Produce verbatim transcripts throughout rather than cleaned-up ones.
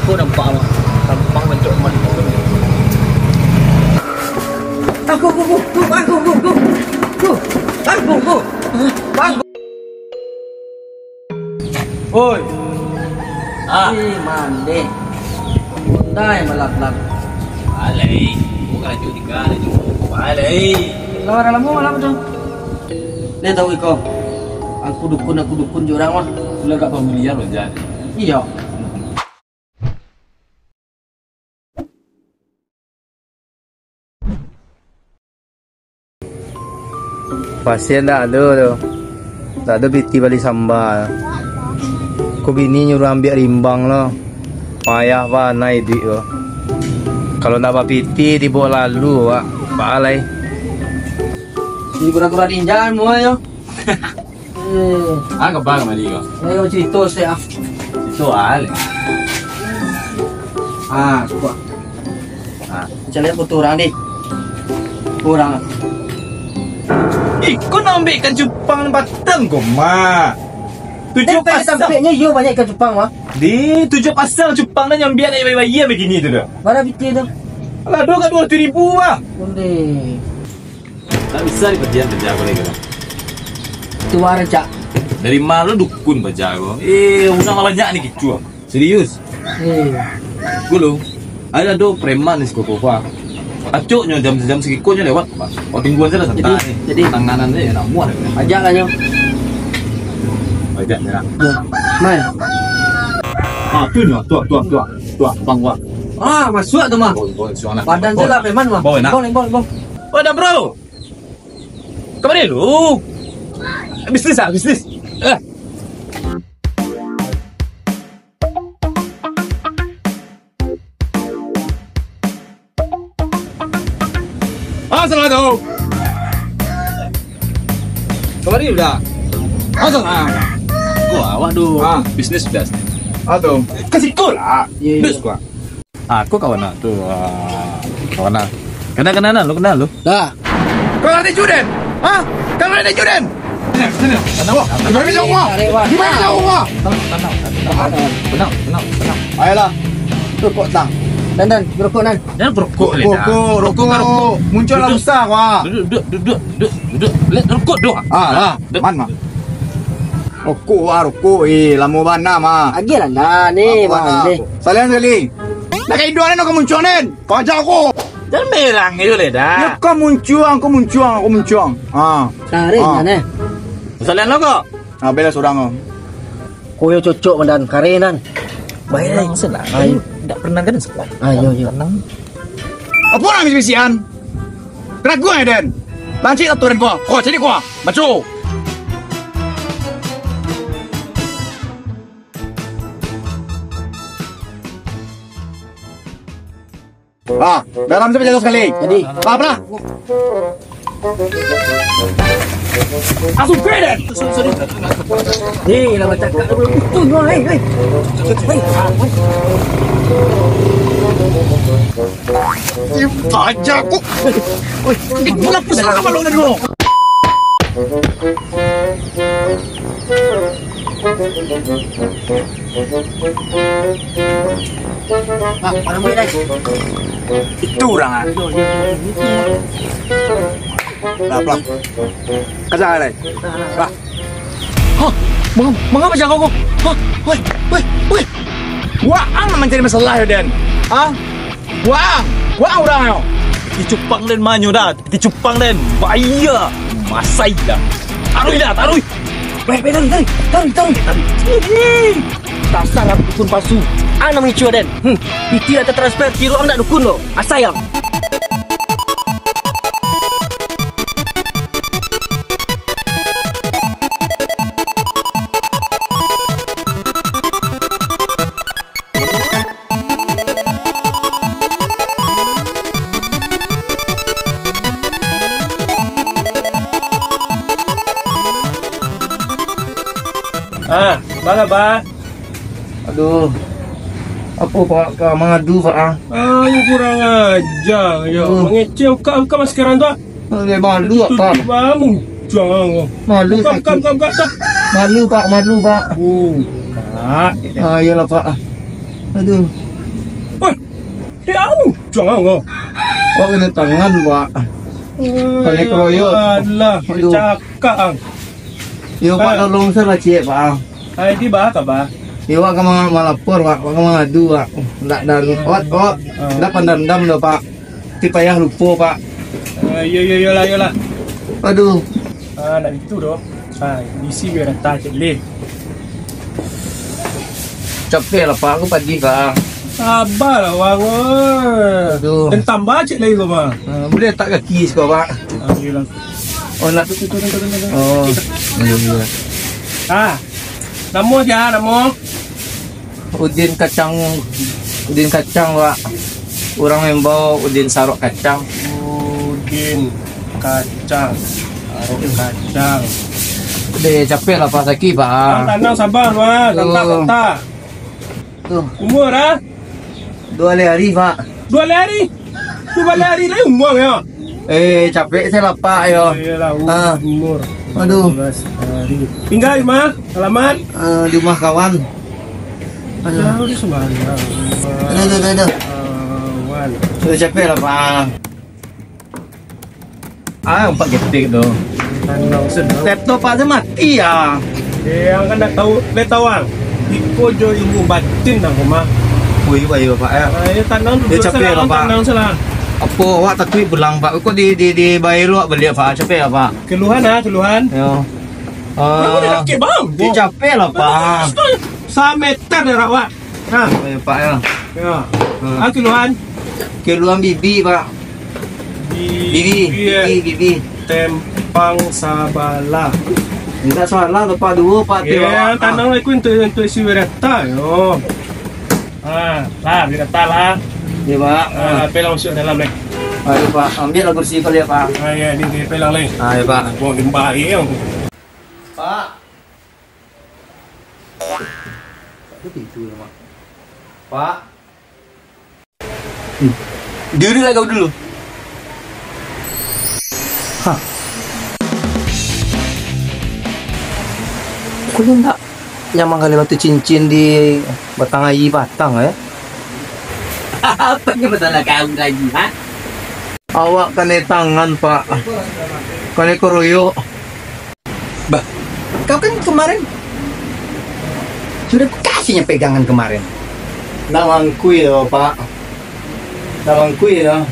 Aku nampak, Bang. Tampang macam mana? Aku, aku, aku, aku, aku, aku, aku, aku, aku, aku, aku. Oi. Ah. Ih, mandeh. Bunda yang malap-lap. Alai. Bukan laju tiga, laju. Alai. Lah, dah lamo malam tu. Dia tahu iko. Angku dukun, angku dukun je urang mah. Sudah agak familiar aja. Iya. Pasian dak ado tu. Dak ado piti bali samba. Ko bini nyuruah ambiak rimbang lo. Payah bana iduik ko. Kalau ndak bapiti, tibo lalu, Wak. Baalai. Di kura-kura dinjan mua yo. Eh. Ah, kaba kamari ko? Ayo, carito se, ah. Carito, ah, le. Ah, cukup. Ah. Cari foto urang, deh. Urang. Ih, kau nak ambil ikan cupang batang kau, mah? Tujuh pasang. Tampaknya iyo banyak ikan cupang, mah. Di tujuh pasang cupang dah nyambiak nak bayar-bayar begini tu dah. Bara piti tu? Alah, dua kat dua ratus ribu, mah. Ondeh. Tak bisa dipajian paja ko lagi, Bang. Tuah rancak. Dari ma lo dukun paja ko? Eh, urang banyak ni kicuah. Serius. Eh. Ko lo, ado, ado preman di siko ko, Pak. Acoknyo jam, jam sagiko nyo lewat, Pak. Oh, tungguan sajo lah, santai. Jadi, jadi. Tanganan sajo, nak muah dah. Ajak lah nyo. Ajak nyo lah. Yo. Mai. Ah, tu nyo, tu, tu, tu, tu, bang, bang. Ah, masuak tu, mah. Bawa, bawa, suang lah. Badan tu lah preman, mah. Bawa, nak. Bawa, bawa, bawa. Wadah, bro. Kamari lu? Bisnis ah, bisnis. Eh. Ah, salah tu. Kamari lu dah. Ah, salah. Ko awak tu. Ah. Bisnis sudah. Ah, tu. Ka siko lah. Iyo, iyo. Bisnis ko. Ah, ko kawan nak tu, ah, kawan nak. Kenal, kenal, kenal, lu kenal, lu. Dah. Kau lari Juden? Hah? Kau lari Juden? Tenang, tenang. Tenang, tenang. Gimana jauh, Wak? Gimana jauh, Wak? Tenang, tenang, tenang. Tenang, tenang, tenang. Ayolah. Rokok, tang. Dan, dan, rokok, nan. Jangan rokok, Leda. Rokok, rokok. Rokok, rokok. Muncul lah. Duduk. Besar, Wak. Duduk, duduk, duduk, duduk, duduk. Led, rokok doh. Ah, ah. Duduk. Man, man. Rokok, Wak, rokok. Eh, lamo bana, mah. Agiah lah, nah, ni, lamo bana. Bang, ni. Salian sakali. Nak ka iduang ni, nak ka muncuang ni. Kau aja aku. Jangan berang itu, Leda. Ya, kau muncuang, kau muncuang, kau muncuang. Ah. Tarik, ah. Mana? Salian lo kok. Ah, bela surang kau. Kau yo cocok, Mandan. Karen, nan. Baik. Tenang salah. Ayo. Ndak pernah kan sekolah. Ayo, ayo. Tenang. Apa nak bisi-bisian? Keraguan ya, Den? Lancik satu, Den, kau. Kau, jadi kau. Baco. Ah, dalam saja jatuh sekali. Jadi. Lah, lah. Langsung kredit. Hei, lah bacakak dulu. Itu, no, hei, hei. Hei, ah, hei. Aja aku. Woi, kenapa salah abang dulu? Ah, orang boleh, Dai. Itu urang, ah. Lah, pulang. Kaja, Dai. Lah. Hah? Manga-, mangapa jago ko? Hah? Woi, woi, woi. Waang nan mancari masalah yo, Den. Hah? Waang, waang urang yo. Piti cupang den manyo dah, piti cupang den. Bahaya. Masai dah. Taruih dah, taruih. Baik, baik, taruih, taruih. Taruih, taruih. Taruih. Dasar dukun palsu. Ang nan mangicuah den. Hmm. Piti lah tatransfer, kiro ang ndak dukun doh. Asai ang. Ah, bala, Ba. Aduh. Apo, Pak, ka mangadu, Pak, ah? Ah, yang kurang ajar, yo. Aduh. Mangecek angka, angka masih sekarang tu, ah. Aduh, malu, Pak. Tutup, ah, muncuang. Malu, buka, buka, sakit. Buka, buka, buka, buka. Malu, Pak, malu, Pak. Oh, Pak. Ah, iyalah, Pak. Aduh. Au, jangan kau. Kau kena tangan, Pak. Kena keroyok. Alah, aduh. Cakak ang. Yo, Pak, ah, tolong salah ciek, Pak. Ai, di bah, ka bah? Yo, Pak, ka ma-, malapor, Pak. Pak, ka mangadu, Pak. Ndak dan, ot, ot. Ah. Ndak pandam-dam doh, Pak. Ti payah lupo, Pak. Ah, yo, yo, yo lah, yo lah. Aduh. Ah, ndak gitu doh. Ah, isi biar rata ciek leh. Capek lah, Pak. Aku padih, Pak. Sabar lah, Wang, oi. Aduh. Dan tambah ciek lagi kau, Bang. Ah, boleh tak kaki siko, Pak? Ah, iyolah. Oh, nak. Oh, iya, iya. Ah, namo sia, namo? Udin Kacang, Udin Kacang, Pak. Urang Mambao Udin Sarok Kacang. Udin Kacang, Sarok Kacang. Deh, capek lah, Pak, sakik, Pak. Tanang, tanang, sabar, Pak. Tuh. Tantak, tantak. Tuh. Umur, ah? Dua baleh hari, Pak. Dua baleh hari? Dua baleh hari lai umur, yo? Eh, capek se lah, Pak, yo. Oh, iyolah, u-, ah, umur. Aduh. Dua belas hari. Tinggal di ma? Alamat? Eh, di rumah kawan. Aduh. Jauh di Semarang. Aduh, aduh, aduh, aduh. Kawan. Sudah capek lah, Pak. Ah, empat ketik tu. Tanang senang. Laptop aja mati ya. Eh, ang kan ndak tahu, ndak tahu ang. Iko jo ilmu batin dah, Pak. Wih, baik, Pak, ya. Ah, ya, tanang dulu capek salah, lah, Pak. Tanang salah. Apo awak takuik pulang, Pak? Kok di, di, di bayar awak baliak, Pak? Capek ya, Pak? Keluhan, ah, keluhan. Yo. Bang, udah sakit, Bang. Capek lah, Pak. Sameter darah awak. Nah. Oh, ya, Pak, ya. Ya. Hmm. Ah, keluhan? Keluhan bibi, Pak. Bibi, bibi, ya. Bibi, bibi. Tempang sabalah. Indak salah tu, Pak. Duo, Pak. Ya, tanang lah, itu untuk, untuk isi wirata, yo. Ah, lah, wirata lah. Ya, Pak. Ah, pelang masuk dalam, eh. Ayo, Pak. Ambil lah kursi kali ya, Pak. Ah, ya, ini, ini pelang, eh. Ah, ya, Pak. Buang limbah, eh. Pak. Itu pintu ya, Mak. Pak. Hmm. Diri lah kau dulu. Hah. Kau ni ndak nyaman kali batu cincin di batang aia batang, eh? Apa ni masalah kau lagi, ha? Awak kanai tangan, Pak. Kanai keroyok. Bah, kau kan kemarin sudah kukasih nyo pegangan kemarin. Nak mangkui doh, Pak. Nak mangkui doh.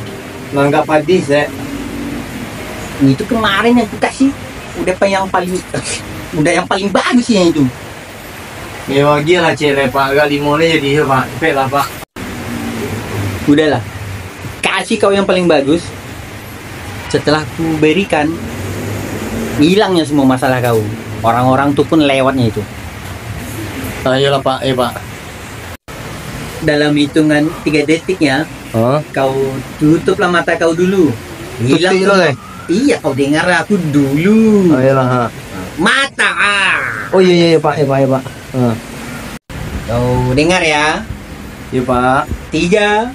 Nanggap padih, Sek. Itu kemarin yang kukasih. Udah pa-, yang paling, udah yang paling bagus yang itu. Ya, bagilah, Cek, lah, Pak. Agak limo ni jadi, ya, Pak. Cepet lah, Pak. Udahlah, kasih kau yang paling bagus. Setelah ku berikan, hilangnya semua masalah kau. Orang-orang tu pun lewatnya itu. Ah, iyalah, Pak. Eh, Pak. Dalam hitungan tiga detiknya, hah? Kau tutuplah mata kau dulu. Hilang. Tutup dulu, eh? Iya, kau dengar aku dulu. Ah, iyalah, ha. Mata, ah. Oh, iya, iya, iya, Pak. Iya, Pak. Iya, Pak. Ha. Kau dengar ya. Iya, Pak. Tiga,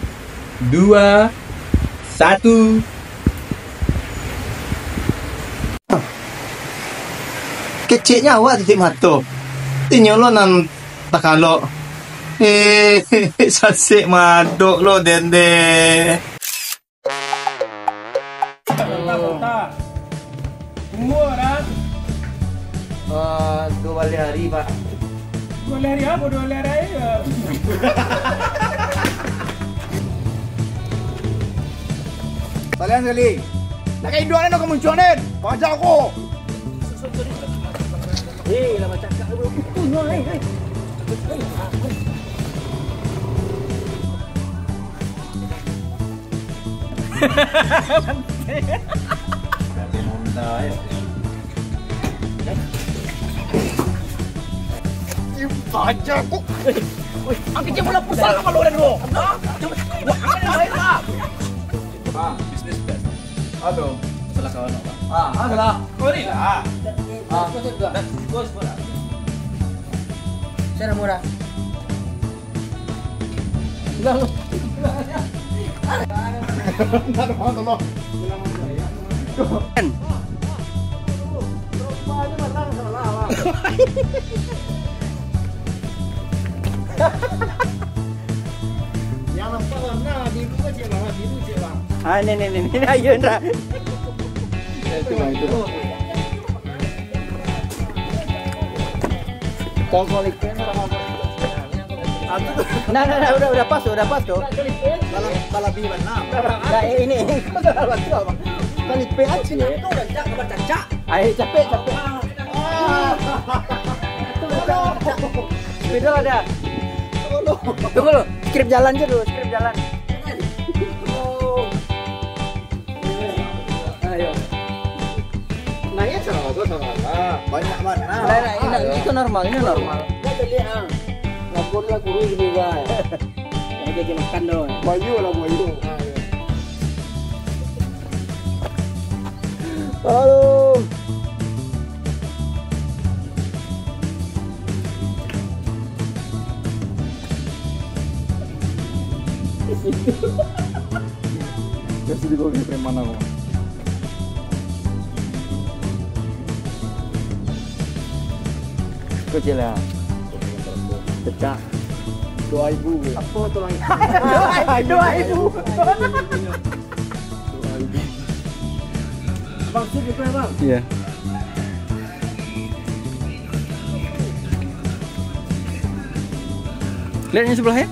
dua, satu. Keceknya awak titik mato. Inyo lo nan takalok. Eh, sasek madok lo, dende. Kota-kota. Umur, ah? Eh, dua baleh hari, Pak. Dua baleh hari apo? Dua baleh hari aia. Salian sakali. Nak ka induak den, nak ka muncuang den. Paja ko. Eh, lah bacakak dulu. Itu nyo, eh, eh. Baja kok. Ang kecil mula pusat lah kalau orang dulu. Hah? Coba. Wah, ang ada lain lah. Bang, bisnis best. Aduh. Salah kawan apa? Ah, ah, salah. Kau ni lah. Ah. Bos, bos, bos. Saya murah. Yang nampak warna di Ah, ni, ni, ni, ni, ayo, Indra. Nah, nah, nah, udah, udah pas tu, udah pas tu. Kalau, kalau lebih mana? Nah, ini. Kalau lebih aja ni. Ayo, capek, capek. Spidol ada. Tunggu lu, skrip jalan je dulu, skrip jalan. Ayo. Nah, ya, salah, salah. Banyak mana? Nah, nah, ini, ini tuh normal, ini normal. Nggak jadi, ah. Lapor lah guru ini, Bang. Mau jadi makan dong. Bayu lah, bayu. Halo. Kasi di bawah preman aku. Kecil ya. Pecah. Dua ribu. Apa tu lagi? Dua ribu. Bang, sip itu ya, Bang? Iya. Lihat yang sebelah ya.